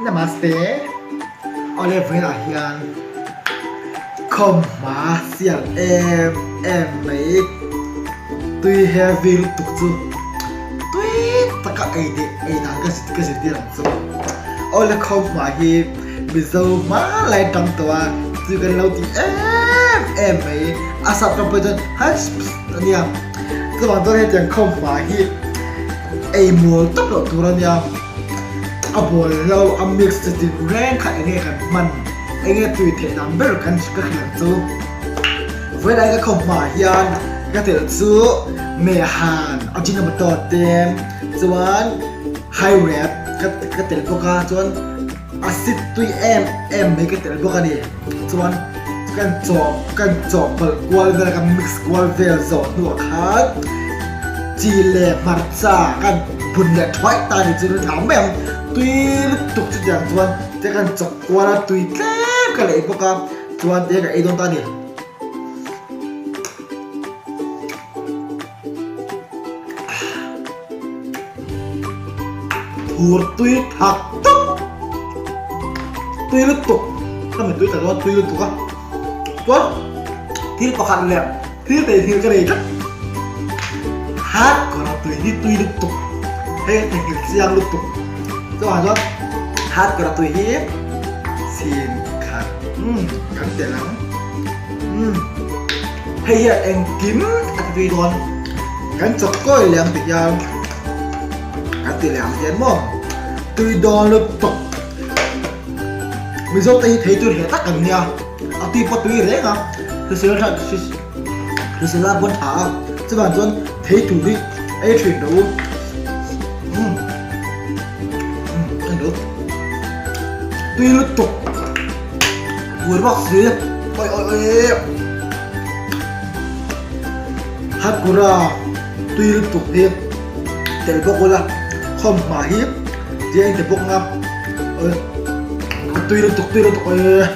Namaste. Awle vawiinah hian khawmhma sial em em mai tui heavy lutuk chu tui taka ei deh ei dan ka ka zirtir ang chu. Awle khawmhma hi Mizo hma lai tang tawh a chu kan lo ti em em mai a sap ram pawh chuan husps a nia chuvang chuan hetiang khawmhma hi ei mual tawp loh tur a nia. A bawl lo a mix chu tin reng kha enge kan hman enge tui theih dan ber kan ka hrilh ang chu. Vawiin ai ka khaw hmaah hian ka telh chu Mehan Ajinomoto te chuan High Rep ka ka telh bawk a chuan acid tui em em mai ka telh bawk a ni chuan kan chawh kan chawhpawlh kual vel kan mix kual vel zawh hnuah khan chi leh hmarcha kan bun leh thuai ta ni chu ri thang mai ang tui lutuk chutiang chuan te kan chawk kual a tui tlem ka lei bawk a chuan te ka ei dawn ta a ni. Thur tui thak tawp tui lutuk ka mi tui tak dawn tui lutuk a chuan thil pakhat leh thil tei thil ka nei tlat hat kawra tui hi tui lutuk hei ka theihnghilh chiang lutuk chuvang chuan hat kawra tui hi chhim khat umm kan telh ang umm. Hei hian engkim a ti tui dawn. Kan chawk kawi leh ang ti hian kan ti leh ang hian maw tui dawn lutuk. Mizo te hi thei tur hle tak kan nia, a tui pawh tui reng a, hrisel tha hrisel a pawn tha a, chuvang chuan thei tur hi ei thin rawh u. Umm umm tui lutuk. Buai bawk si oi oi oi Hakura tui lutuk hi tel bawk ula khawm hma hi tia in ti bawk nga oi tui lutuk tui lutuk oi.